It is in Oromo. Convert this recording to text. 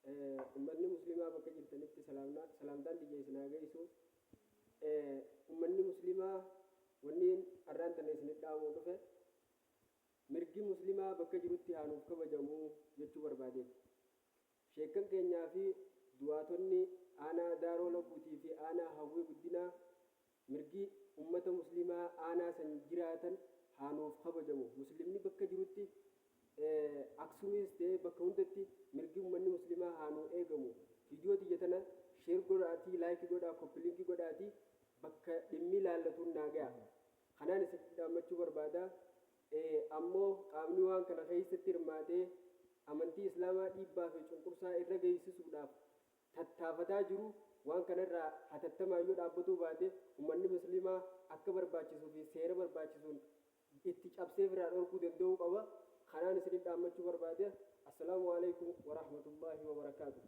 Ummatni muslimaa bakka jirtanitti salaamtaan tiyya isin haa geessu. Ummanni muslimaa, wanni arraan tana isinit dhaamuu dhufe, mirgi muslimaa bakka jirutti haa nuuf kabajamu jechuu barbaadeeti. Sheekkan keenyaa fi du'aatonni aanaa Daaroo Labuutii fi aanaa Hawwii Guddinaa, mirgi ummata muslimaa aanaa san jiraatan haa nuuf kabajamu. Muslimni bakka jirutti, Aksumiis ta'ee bakka hundatti, mirgi ummanni muslimaa haa nuu eegamu. Viidiyoo tiyya tana share godhaatii, like godhaa, copy link godhaatii bakka dhimmi ilaallatuun naa gaya. Kanaan isinitti dhaammachuu barbaada. Ammoo qaamni waan kana keessatti hirmaatee amantii Islaamaa dhiibbaa fi cunqursaa irra geessisuudhaaf tattaafataa jiru, waan kanarraa hatattamaan yoo dhaabbatuu baate, ummanni muslimaa akka barbaachisuu fi seera barbaachisuun itti cabsee firraa dhorkuu danda'uu qaba. Kanaan isinitti dhaammachuu barbaade. Assalaamu Aleykum Warahmatullaahi Wabarakaatuh.